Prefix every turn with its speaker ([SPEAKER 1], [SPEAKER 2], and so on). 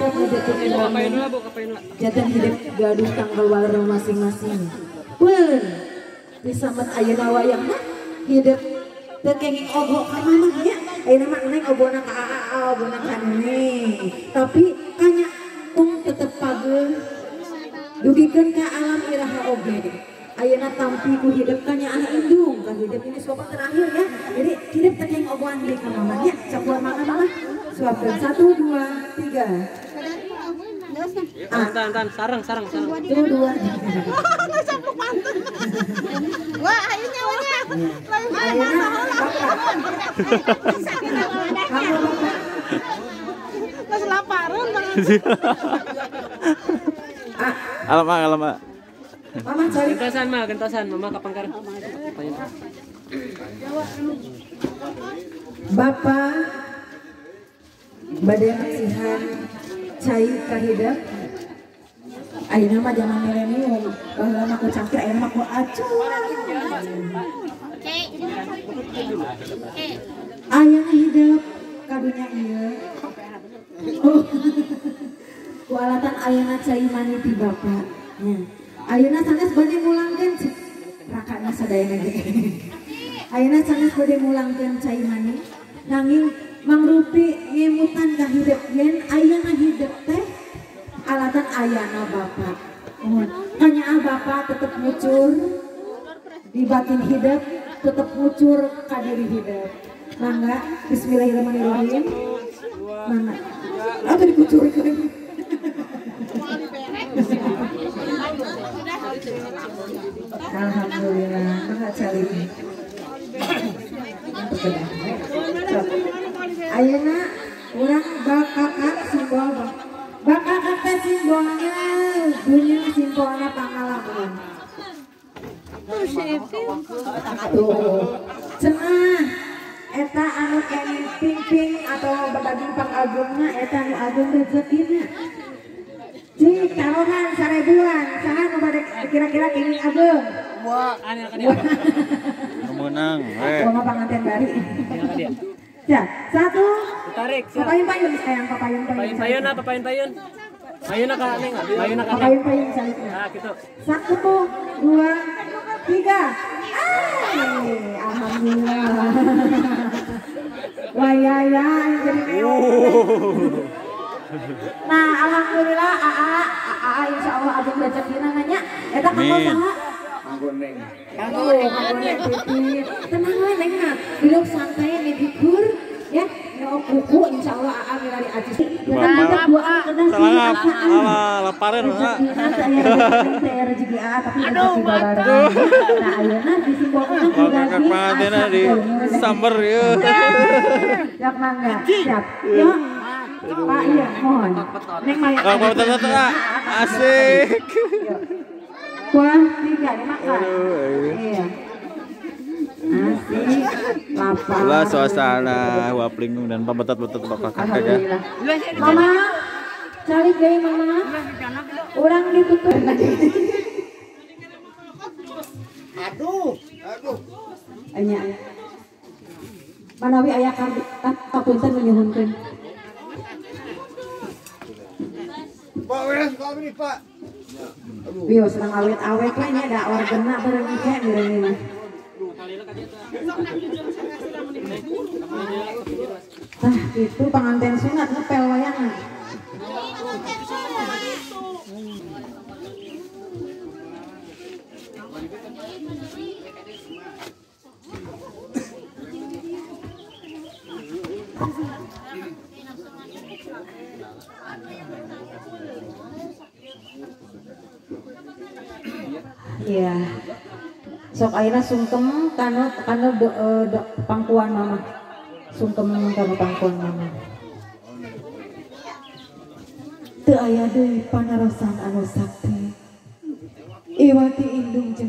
[SPEAKER 1] tetep ngejatuhin jatuh hidup gaduh tanggal waler masing-masing. Pun disamet ayeuna wayangna hidup teu kenging ogo ka mamah nya. Ayeuna mah neng ogona ka aa, ogona ka neng. Tapi kanya tung tetep pageuh dugikeun ka alam iraha oge. Ayeuna tampi ku hidup kanya ah indung ka hidup ini suapan terakhir ya. Jadi hidup teu kenging ogoan deui ka mamah nya. Capuan mangga mamah. Suapkeun 1 2 3.
[SPEAKER 2] Tan sarang sarang sarang.
[SPEAKER 1] 1 2 3.
[SPEAKER 3] Nggak sampai pantun. Wah, ayo nyawanya.
[SPEAKER 1] Ayeuna
[SPEAKER 3] Mas laparan banget.
[SPEAKER 4] Alamak, alamak.
[SPEAKER 1] Mama cari
[SPEAKER 2] gentosan mah, gentosan mama kapangkar.
[SPEAKER 1] Bapak bade masihan cai ka hidep. Ayeuna mah zaman milenium, baheula mah ku cangkir, ayeuna mah ku acuan. Ayeuna hidep ka dunya ieu. Ku alatan ayeuna cai mani ti bapak. Nya. Ayeuna sanes bade mulangkeun rakana sadayana ge. Ayeuna sanes bade mulangkeun cai mani nanging mangrupi ngemutan ka hidep yen ayeuna hidep teh alatan ayana bapak. Mohon kanyaah bapak tetep ngucur di batin hidep, tetep ngucur ka diri hidep. Mangga bismillahirrahmanirrahim. Mangga. Atau dikucurkeun. Alhamdulillah, mangga cari. Ayeuna urang bakakak simbol bakakak teh simbolnya dunya simbolna pangalaman. Tuh, cenah eta anu kenging ping-ping atau badaging pangagungna eta anu agung rezekina. Cik taruhan 1000-an, saha nu bade kira-kira kenging agung?
[SPEAKER 2] Wah, aneh ka dia.
[SPEAKER 4] Menang we.
[SPEAKER 1] Kumaha panganten bari. Ya, 1.
[SPEAKER 2] Tarik.
[SPEAKER 1] Papayun-payun sayang, papayun-payun.
[SPEAKER 2] Papayun-payun ah, papayun-payun. Payun ka neng, payun ka.
[SPEAKER 1] Papayun-payun salipna.
[SPEAKER 2] Ah, kitu.
[SPEAKER 1] 1 2 3. Ay, alhamdulillah. Wah ya ya, jadi mewah. Nah, alhamdulillah AA, AA insyaallah agung rezekina nanya. Eta kanggo saha? Kanggo neng. Kanggo neng titip. Tenang we neng mah. Duduk santai medikur ya. Nyok kuku insyaallah AA milari acis.
[SPEAKER 4] Bapak salah laparan mah.
[SPEAKER 1] Rezeki rezeki AA tapi rezeki babarengan. Nah, ayeuna disimbolkeun ku daging.
[SPEAKER 4] Pangantenna di samber ieu.
[SPEAKER 1] Siap mangga. Siap. Yuk. Pak iya mohon. Neng maya.
[SPEAKER 4] Asik.
[SPEAKER 1] Wah, tiga dimakan. Iya. Asik. Lapar.
[SPEAKER 4] Itulah suasana Waplingung dan pabetot-betot bapak kakak ya.
[SPEAKER 1] Mama, cari deui mama. Urang ditutup.
[SPEAKER 5] Aduh, aduh.
[SPEAKER 1] Anya. Manawi aya kapunten menyuhunkeun.
[SPEAKER 5] Pak, wes Pak ini Pak.
[SPEAKER 1] Wios senang awet-awet lah nya da organa bareng ke bareng ini. Tah itu panganten sunat ngepel wayangna. Iya. Sok ayeuna sungkem kanu kanu pangkuan mama. Sungkem kanu pangkuan mama. Teu aya deui panarosan anu sakti. Iwati indung jeung